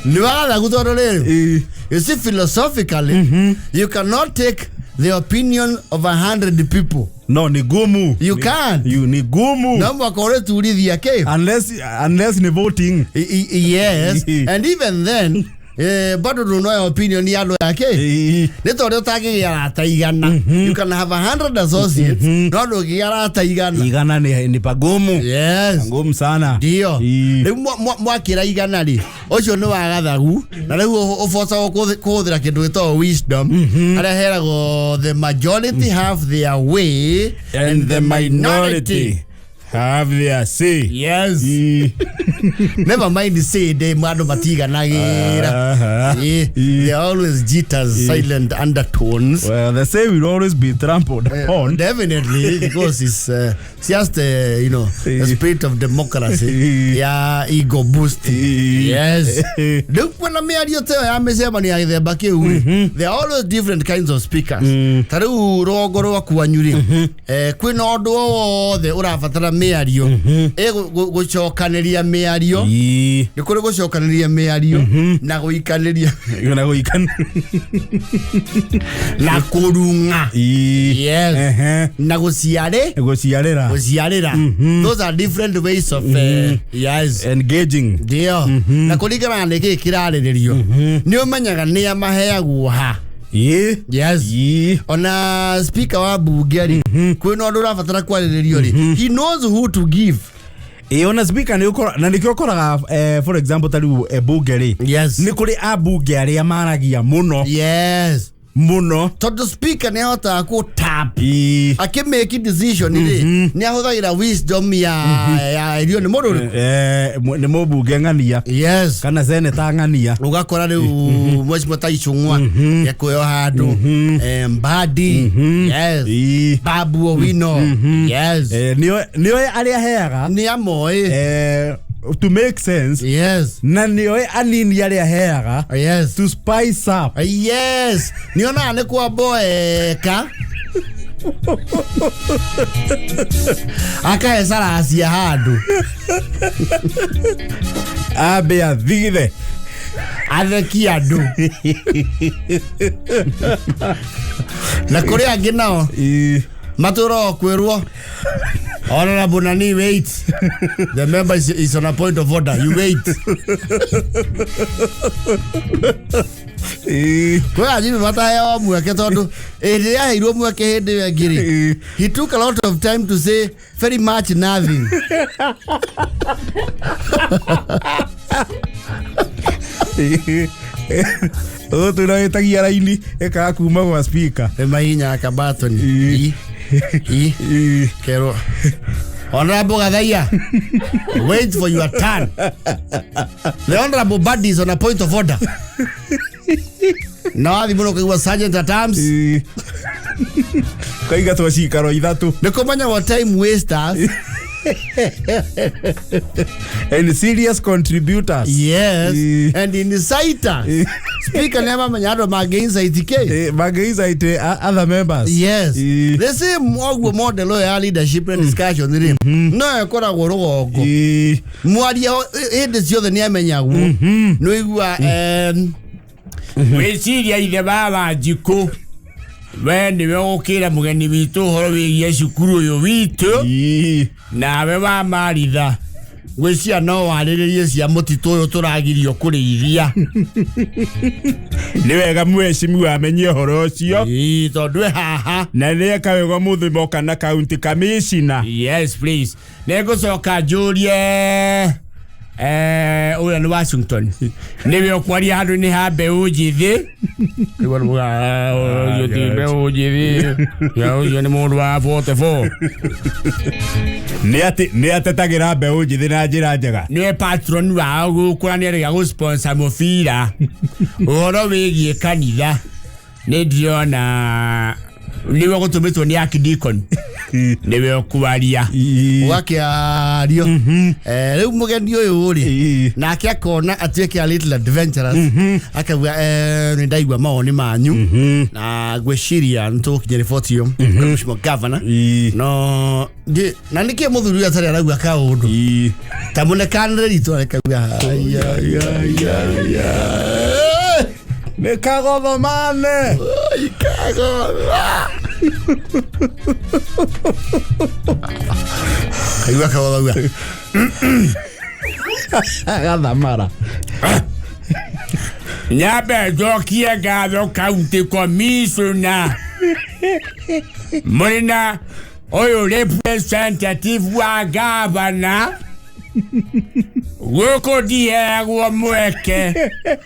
Nĩ wa gathagu tondũ rĩrĩ, you see, philosophically you cannot take the opinion of 100 people. No nĩ ngumu. You can't. You nĩ ngumu. No mwaka ũrĩturithia kĩ. Unless nĩ voting. Yes, and even then, bado ndũnoya opinion ya andũ yake. Nĩ ta ũrĩa ũtangĩgĩa arata 100. You can have 100 associates, no ndũngĩgĩa arata 100. 100 nĩ pagumu. Yes. Ngumu sana. Ndio, rĩu mwakĩra 100 rĩ, ũcio nĩ wa gathagu, na rĩu ũbocagwo kũhũthĩra kĩndũ gĩtagwo wisdom, harĩa heragwo the majority have their way And the minority have their say. Yes. Never mind say they andũ matiganagĩra. They are always jitters, silent undertones. Well, the say will always be trampled upon. Definitely, because it's just the spirit of democracy ya ego boosting. Yes, rĩu kwĩna mĩario ta ĩyo ya mĩcemanio ya gĩthemba kĩu rĩ, there are always different kinds of speakers. Ta rĩu rũgongo rwa kwanyu rĩ, kwĩna ũndũ o wothe ũrabatara mĩario, gũcokanĩria mĩario, nĩ kũrĩ gũcokanĩria mĩario na gũikanĩria Na gũikan na kũrung'a. Yes. Na gũciarĩ Gũciarĩra. Gũciarĩra. Those are different ways of yes, Engaging. Ndio, na kũringana na nĩkĩĩ kĩrarĩrĩrio, nĩ ũmenyaga nĩa maheagwo ha. Yes. Ona speaker wa bunge rĩ, kwĩna ũndũ ũrabatara kwarĩrĩrio rĩ, he knows who to give. Ĩ, ona speaker nĩ ũkora na nĩkĩo ũkoraga, for example, ta rĩu bunge rĩ, nĩ kũrĩ ambunge arĩa maragia mũno. Mũno. Tondũ speaker nĩ ahotaga kũ tap akĩmake decision rĩ, nĩ ahũthagĩra wisdom ya irio nĩ mũndũ ũrĩkũ. Nĩ mũmbunge ng'ania kana seneta ng'ania. Ũgakora rĩu mheshimiwa ta Icũng'wa ekuoyo handũ, Mbadi, yes, Babu Owino, yes. Nĩoĩ arĩa aheaga. Nĩ amoĩ. To make sense. Na nĩoĩ anini arĩa aheaga to spice up. Yes, nĩonaga nĩ kwamboeka akahe caracia handũ. Ambe athigithe. Atheki andũ, na kũrĩ angĩ nao matũrago kwĩrwo, "Honorable nani, wait, the member is on a point of order, you wait." Kwĩ anjimi mataheo mweke, tondũ hĩndĩ ĩrĩa aheirwo mweke hĩndĩ ĩyo ĩngĩ rĩ, he took a lot of time to say very much nothing. Ũgũtũra wĩtagia raini ĩkaga kuma gwa speaker. Nĩ mahihinyaga kabatoni i kerwo, "Honorable Gathaiya, wait for your turn. The honorable Mbadi is on a point of order." Na wathi mũno ũkaigua sergeant at arms. Kaigatwo cikaro ithatũ. Nĩ kũmenyagwo time wasters. And serious contributors. Yes, and inciters. Speaker nĩ amamenya andũ mangĩ insight kĩ. Mangĩ insight other members. Yes. The same ũguo model ĩyo ya leadership and discussion rĩ, no ĩkoragwo rũgongo. Mwaria hĩndĩ ciothe nĩ amenyagwo, nĩ ũigua Wĩciria ithe wa Wanjikũ, we nĩwe ũgũkĩra mũgeni witũ ũhoro wĩgiĩ cukuru ũyũ witũ. Nawe wa Maritha Ngwĩciria no warĩrĩrie cia mũtitũ ũyũ tũragirio kũrĩithia. Nĩ wega mheshimiwa amenye ũhoro ũcio. Ĩĩ, tondũ e haha. Na nĩ eka wega mũthĩ moka na county commissioner. Yes, please. Nĩngũcoka njũrie ũrĩa nĩ Washington nĩwe ũkwaria handũ-inĩ ha mbeũ njĩthĩ. Nĩguo nĩ muga, ũcio ti mbeũ njĩthĩ, ya ũcio nĩ mũndũ wa 44. Nĩ atĩ nĩ atetagĩra mbeũ njĩthĩ na njĩra njega. Nĩwe patron wao gũkũ na nĩarega gũsponsor mũbira. Ũhoro wĩgiĩ kanitha nĩ ndĩrona nĩwe gũtũmĩtwo nĩ archdeacon, nĩwe ũkwaria. Ũgakĩario. Rĩu mũgeni ũyũ rĩ, nake akona atuĩke a little adventurous, akauga nĩ ndaigua mawoni manyu na ngwĩciria nĩ tũgũkinyia riboti ĩyo kũrĩ Mheshimiwa Governor. No na nĩkĩ mũthuri ũyũ atarĩ arauga kaũndũ ta mũnekanĩre ritũ arekauga Nĩ kagothomane. Kagotha kaigua kagotha uga Gathamara. Nyambe njokie ngatho county commissioner mũrĩ na ũyũ representative wa governor gũkũ ndiheagwo mweke.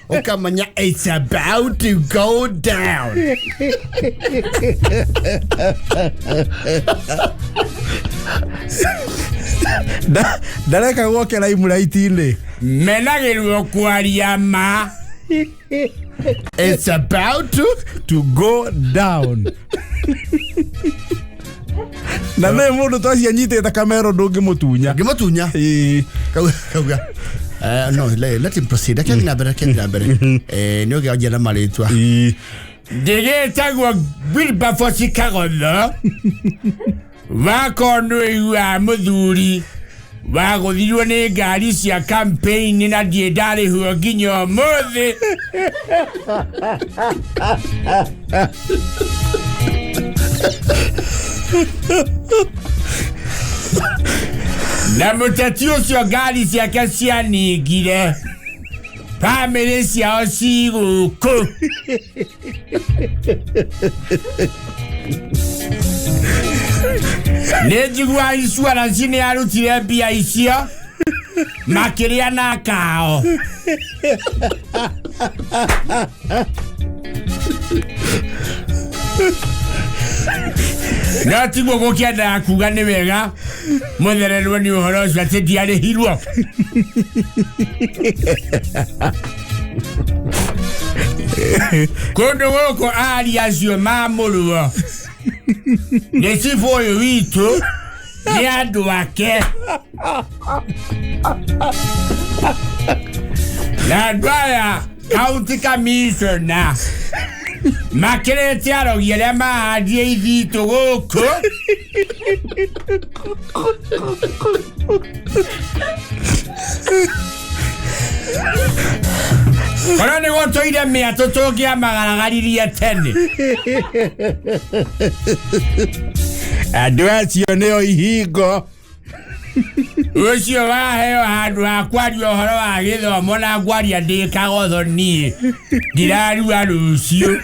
Ũkamenya it's about to go down. Ndareka gwoke limelight-inĩ. Menagĩrwo kwaria ma. It's about to go down. Na nĩ mũndũ ta ũcio anyitĩte kamero ndũngĩmũtunya. Ngĩmũtunya. Kauga no, let him proceed. Reke na mbere, reke na mbere. Nĩ ũngĩanjia na marĩtwa. Ndĩgĩtagwo Wilberforce Kagotho wakoo nĩ ũiguaga mũthuri wagũthirwo nĩ ngari cia campaign na ndirĩ ndarĩhwo nginya ũmũthĩ. Na mũteti ũcio ngari ciake cianingire bamĩrĩ ciao cigũkũ. Nĩ njiguaga insurance nĩ yarutire mbia icio makĩrĩa na kao. No tiguo gũkĩendaga kuga nĩ wega mũthererwo nĩ ũhoro ũcio atĩ ndiarĩhirwo. Kũndũ gũkũ aria acio mamũrwo nĩ cibũ ũyũ witũ nĩ andũ ake na andũ aya county commissioner makĩrĩte arogi arĩa mahandire ithitũ gũkũ. Korwo nĩ gũtũire mĩatũ tũngĩamagaragaririe tene. Andũ acio nĩo ihingo. Ũcio waheo handũ ha kwaria ũhoro wa gĩthomo na ngwaria ndĩ Kagotho niĩ ndirarua rũciũ.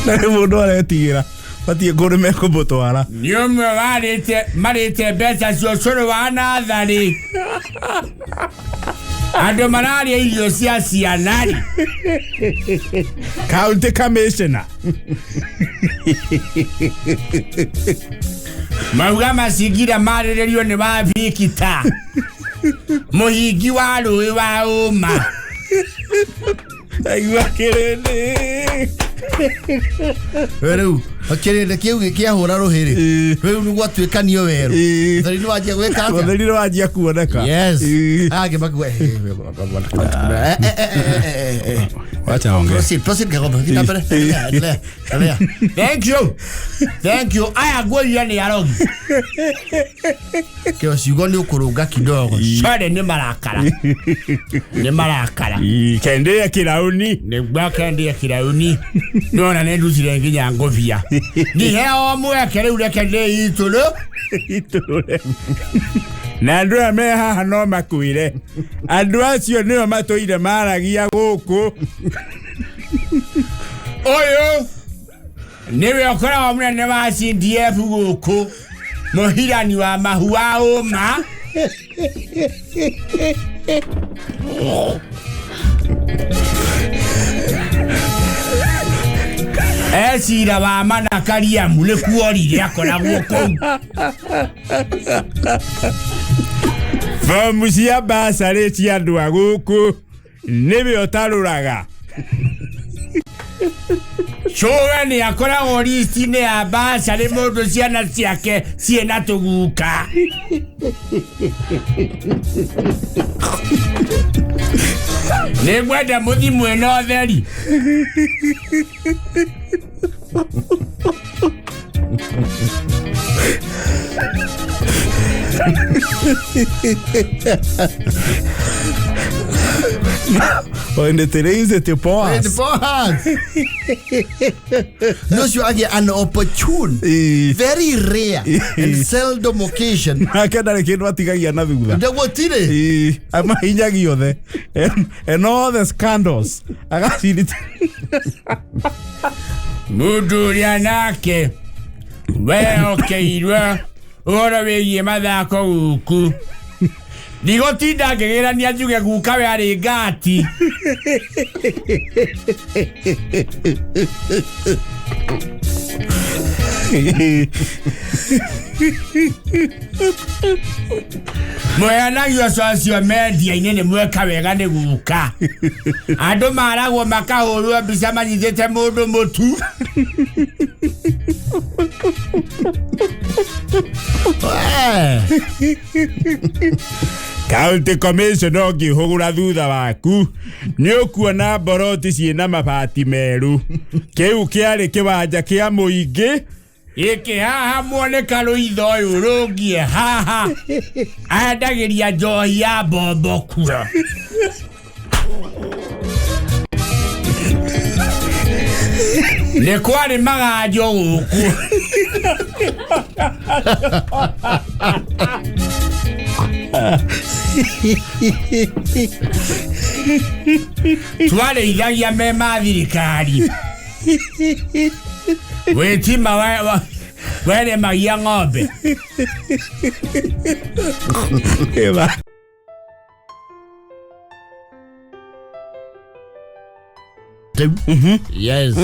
Na nĩ mũndũ aretigĩra batiĩ kũndũ mekũmũtwara. Nĩ ũmwe marĩte mbeca cia ũcũrũ wa natharĩ. Andũ mararĩa irio cia ciana rĩ. County commissioner. Mauga macingira marĩrĩrio nĩ wa Victor mũhingi wa rũĩ wa ũma. Aigua kĩrĩndĩ. Rĩu kĩrĩndĩ kĩu kĩahũra rũhĩ rĩ, rĩu nĩ gwatuĩkanio werũ. Ũtheri nĩ wanjia gwĩka atĩa? Ũtheri nĩ wanjia kuoneka. Yes. Angĩ makuga, Wacha ongea. Proceed, proceed Kagotho. Thiĩ na mbere. Endelea, endelea, endelea. Thank you. Thank you. Aya ngwĩria nĩ arogi. Kĩo ciugo nĩ ũkũrũnga kidogo. Sorry, nĩ marakara. Nĩ marakara. Kendĩa kĩrauni. Nĩguo kendĩa kĩrauni. Nona nĩ ndutire nginya ngũbia. Ndiheo mweke rĩu, reke ndĩitũrũ. Itũrũre. Na andũ aya me haha no makwĩre andũ acio nĩo matũire maragia gũkũ. Ũyũ nĩwe ũkoragwo mũnene wa CDF gũkũ, mũhirani wa mahu wa ũma. Ecira wa mana Kariamu nĩ kuorire akoragwo kũu. Bomu cia mbacarĩ cia andũ a gũkũ nĩwe ũtarũraga. Cũwe nĩ akoragwo listi-inĩ ya mbacarĩ mũndũ ciana ciake ciĩna tũguka. Nĩ ngwenda mũthi mwĩna ũtheri. Onde tereze te poas. No cio agĩa an opportune, very rare and seldom occasion. Nake ndarĩ kĩndũ atigagia na thutha. Ndagũtirĩ. Ĩĩ, amahinyagia othe and all the scandals agacirita. Mũndũ ũrĩa nake wehokeirwo ũhoro wĩgiĩ mathako gũkũ, ndigũtinda ngĩgĩrania njuge guka we arĩ ngati. Mweanagio social media-inĩ nĩ mweka wega nĩ guka. Andũ maragwo makahũrwo mbica manyitĩte mũndũ mũtu. County Commission ũngĩhũgũra thutha waku nĩ ũkuona mboroti ciĩna mabati merũ. Kĩu kĩarĩ kĩwanja kĩa mũingĩ. Gĩkĩ haha muone karũitho ũyũ rũngie haha endagĩria njohi ya mbombo kura. Nĩ kwarĩ maganjo gũkũ. Twarĩithagia me ma thirikari. Wĩtima weremagia ng'ombe. Yes.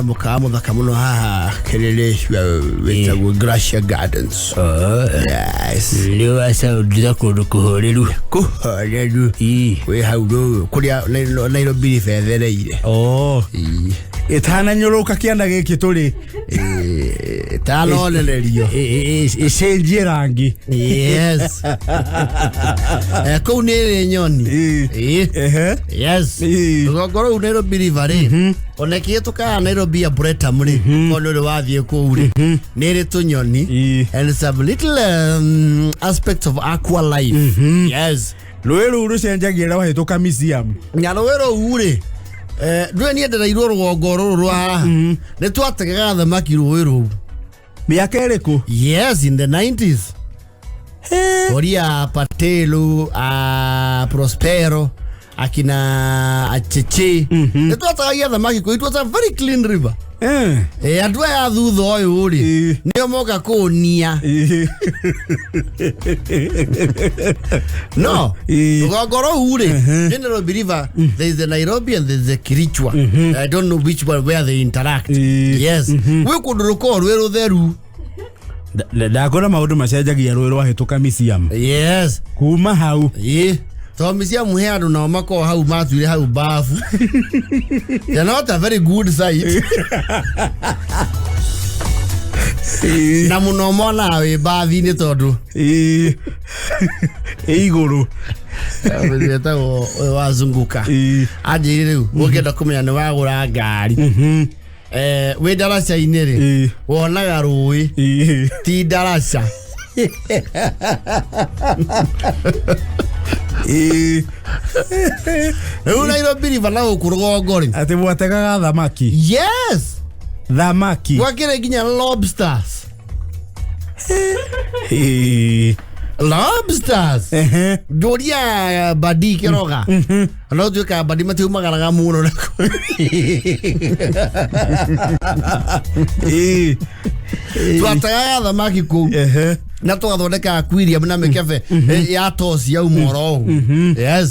Mũkawa mũthaka mũno haha Kĩrĩrĩcua wĩtagwo Gracia Gardens. Yes. Nĩ wacaũndira kũndũ kũhoreru. Kũhoreru. Wĩ hau rũĩ kũrĩa Nairobi rĩbethereire. Oh. Ĩtananyũrũka kĩanda gĩkĩ tũrĩ. Ĩtanonererio. Ĩcenjie rangi. Yes. Kũu nĩ ĩrĩ nyoni. Yes. Rũgongo rũu Nairobi River rĩ, ona ĩkĩhĩtũkaga Nairobi Arboretum rĩ, korwo nĩ ũrĩ wathiĩ kũu rĩ, nĩ ĩrĩ tũnyoni and some little aspects of aqua life. Yes. Rũĩ rũu rũcenjagia rĩrĩa wahĩtũka museum. Na rũĩ rũu rĩ, ndũĩ niendereirwo rũgongo rũrũ rwa haha, nĩ twategaga thamaki rũĩ rũu. Mĩaka ĩrĩkũ? Yes, in the 90s. Horia Patelu, Prospero, akina Acheche. Nĩ twatagagia thamaki kũu. It was a very clean river. Andũ aya thutha ũyũ rĩ, nĩo moka kũũnia. No, rũgongo rũu rĩ, nĩ Nairobi River, there is the Nairobi and there is the Kirichwa. I don't know which one where they interact. Yes. Gwĩ kũndũ rũkoragwo rwĩ rũtheru. Ndakora maũndũ macenjagia rũĩ rwahĩtũka museum. Yes. Kuma hau. Tondũ museum he andũ nao makoragwo hau matuire hau bafu. They're not a very good sight. Na mũno monaga wĩ bathi-inĩ tondũ Ĩ igũrũ. Wĩtagwo ũyũ wazunguka. Anjĩrire rĩu ũngĩenda kũmenya nĩ wagũra ngari, wĩ ndaraca-inĩ rĩ, wonaga rũĩ ti ndaraca. Ĩĩ. Rĩu Nairobi River na gũkũ rũgongo rĩ, Atĩ mwategaga thamaki? Yes. Thamaki. Gwakĩrĩ nginya lobsters. Ĩĩ. Lobsters. Njũria badi kĩroga no tuĩka badi matiumagaraga mũno na Twatagaga thamaki kũu na tũgathondeka aquarium na mĩkebe ya toci yauma oro ũguo, yes.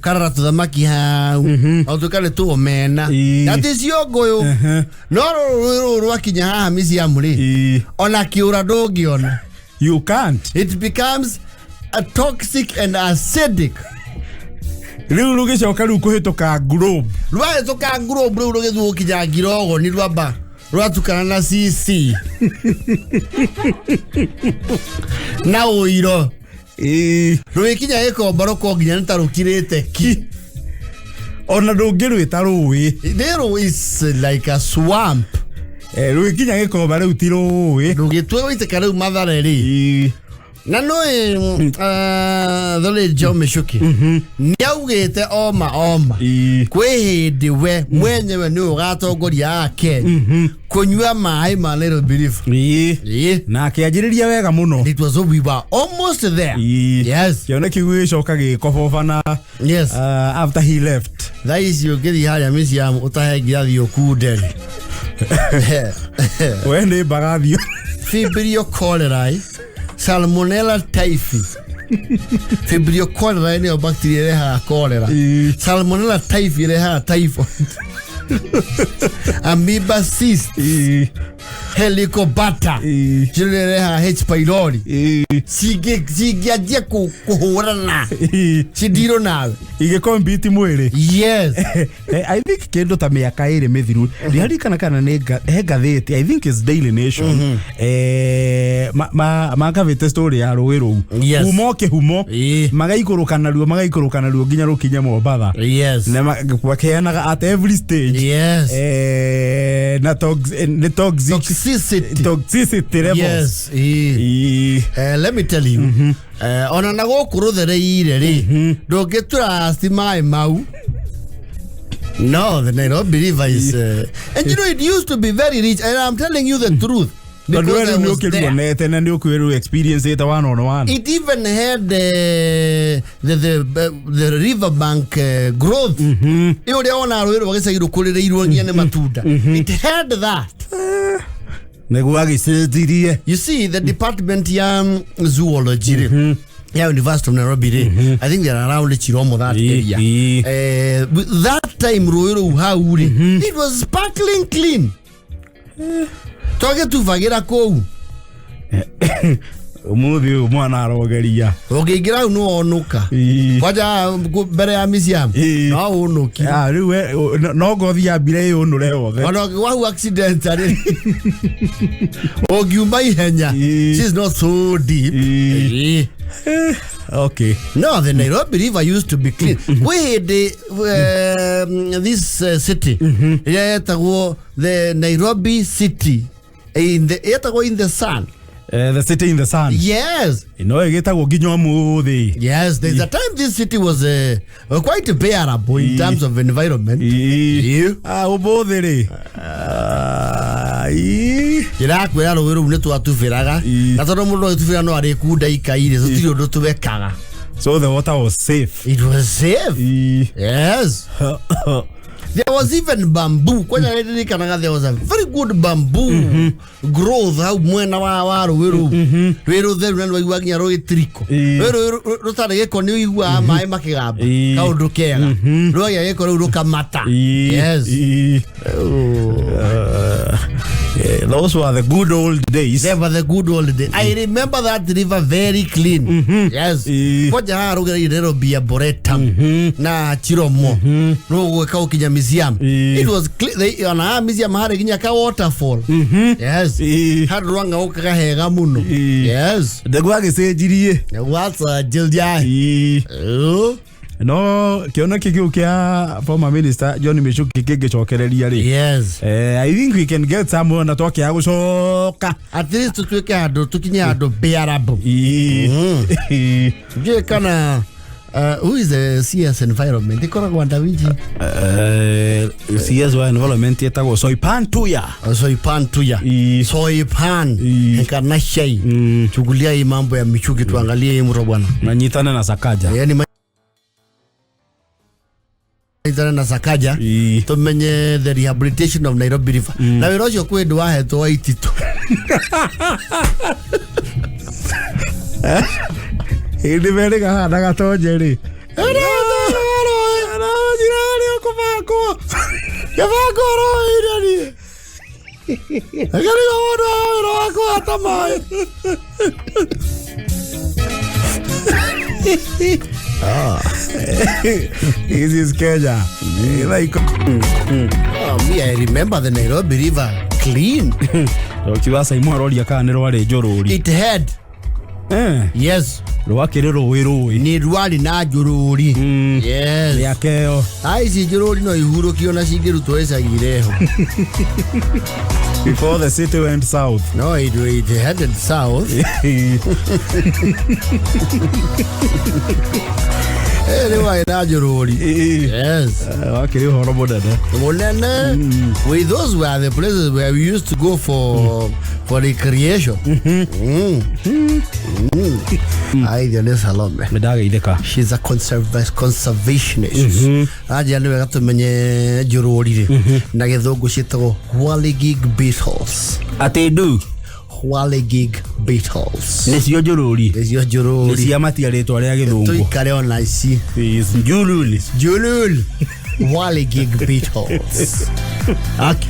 Karara tũthamaki hau o tuĩka nĩ tũomena na ti cio ngũyũ, no rũrũ rũrũ rwakinya haha museum rĩ, ona kĩũra ndũngĩona. You can't. It becomes a toxic and acidic. Rĩu rũgĩcoka rĩu kũhĩtũka globe. Rwahĩtũka globe rĩu rũgĩthiĩ gũkinya ngirogoni, rwamba rwatukana na cc na ũiro. Rũgĩkinya gĩkomba rũko nginya nĩ ta rũkirĩte ki. Ona ndũngĩrwĩta rũĩ. Rĩrũ is like a swamp. Rũgĩkinya gĩkomba rĩu ti rũĩ. Rũgĩtua gũitĩka rĩu Mathare rĩ, na nũĩ the late John Michuki nĩ augĩte oma oma kwĩ hĩndĩ we mwenyewe nĩ ũgatongoria a Kenya kũnyua maĩ ma Nairobi River. Na akĩanjĩrĩria wega mũno. It was, we were almost there. Yes. Kĩone kĩu gĩgĩcoka gĩkoboba na after he left. Thaa ici ũngĩthiĩ harĩa museum ũtahe ngirathi ũkunde rĩ, We nĩ mbagathio. Vibrio cholerae, Salmonella typhi. Vibrio cholerae nĩyo bacteria ĩrehaga cholera. Salmonella typhi ĩrehaga typhoid. Amoeba cyst, Helicobacter cio nĩyo ĩrehaga H pylori. Cingĩanjia kũhũrana cindirũ nawe. Igĩkompiti mwĩrĩ. Yes. I think kĩndũ ta mĩaka 2 mĩthiru, ndiaririkana kana nĩ he ngathĩti, I think it's Daily Nation, makabĩte story ya rũĩ rũu kuma o kĩhumo, magaikũrũka naruo, magaikũrũka naruo nginya rũkinye Mombatha. Na makeanaga at every stage. Na nĩ toxic, Toxicity. Toxicity levels. Yes. Let me tell you, ona na gũkũ rũthereire rĩ, ndũngĩtrust maĩ mau. No, the Nairobi River is and you know it used to be very rich, and I'm telling you the truth Tondũ because we I rĩu nĩ was there. ũkĩruonete na nĩ ũkwĩrwo experience ĩte one on one. It even had the river bank growth. Ĩ ũrĩa wona rũĩ rwa gĩcagi rũkũrĩrĩirwo nginya nĩ matunda. It had that. Nĩguo agĩcenjirie. You see, the department ya zoology rĩ, ya University of Nairobi rĩ, I think they are around Chiromo, that area. With that time rũĩ rũu hau rĩ, it was sparkling clean. Twagĩtubagĩra kũu. Ũmũthĩ ũyũ mwana arogeria. Ũngĩingĩra hau nĩ wonũka. Kwanja mbere ya museum no ũnũki. Ah, rĩu no ngothi yambire ĩũnũre yothe. Ona ũngĩgwa accident rĩ, ũngiuma ihenya. She's not so deep. Okay. No, the Nairobi River used to be clean. Kwĩ hĩndĩ this city ĩrĩa yetagwo the Nairobi City in the, yetagwo in the sun. The city in the sun. Yes. No ĩgĩtagwo nginya ũmũthĩ. Yes, there's a time this city was quite bearable in terms of environment. Ah, ũmũthĩ rĩ. Ah, ii. Ndĩrakwĩra rũĩ rũu nĩ twatubĩraga, na tondũ mũndũ agĩtubĩra no arĩkunda ikairĩ, tũtirĩ ũndũ twekaga. So the water was safe. It was safe. Yes. There was even bamboo. Kwanja nĩndirikanaga there was a very good bamboo growth hau mwena wa rũĩ rũu. Rwĩ rũtheru na nĩwaiguaga nginya rũgĩtiriko. Rũĩ rũu rũtarĩ gĩko nĩ ũiguaga maĩ makĩgamba. Kaũndũ kega. Rwagĩa gĩko rĩu rũkamata. Yes. Yeah, those were the good old days. They were the good old days. I remember that river very clean. Yes. Kwanja haha rũgereire Nairobi Arboretum na Chiromo. Rũgũka ũkinya museum. It was clean. They, ona haha museum harĩ nginya ka waterfall. Yes. Handũ rwang'aũkaga hega mũno. Yes. Nĩguo agĩcenjirie. Gwacenjirie. No kĩoneki kĩu kĩa former minister John Michuki kĩngĩcokereria rĩ, Yes. I think we can get somewhere na twakĩaga gũcoka. At least tutuĩke handũ, tũkinye handũ bearable. Ndiũĩ kana Who is the CS environment ikoragwo Ndawinji? CS wa environment etagwo Soipan Tuya. Soipan Tuya. Soipan kana shai. Chukulia hii mambo ya Michuki, tuangalie hii mro bwana. Manyitane na Sakaja. Yani manyitane na Sakaja. Tumenye the rehabilitation of Nairobi River. Na wĩra ũcio kwĩ ndũ wahetwo Waititu. Hĩndĩ merĩ kahana gatonye rĩ. Njira ũkũbangwo. Gĩbango oroire niĩ. Akĩriga mũndũ wa wĩra wa kũhata maĩ. This is Kenya. Like, Oh, me, I remember the Nairobi River clean. Okiwa Saimo aroria kana nĩ rwarĩ njũrũri. It had. Yes. Rwakĩrĩ rũĩ rũĩ. Nĩ rwarĩ na njũrũri. Yes. Mĩaka ĩyo. Thaa ici njũrũri no ihurũkio na cingĩrutwo icagi ho. Before the city went south. No, it headed south. Nĩ warĩ na njũrũri. Yes. Wakĩrĩ ũhoro mũnene. Mũnene. We, those were the places where we used to go for recreation. Aithio nĩ Salome. Nĩ ndageithĩka. She's a conservationist. Anjĩra nĩ wega tũmenye njũrũri rĩ na gĩthũngũ ciĩtagwo whirligig beetles. Atĩ ndu. Whirligig beetles. Nĩcio njũrũri. Nĩcio njũrũri. Nĩcia matia rĩtwa rĩa gĩthũngũ. Tũikare ona ici. Is njũrũri. Njũrũri. Whirligig beetles. Okay.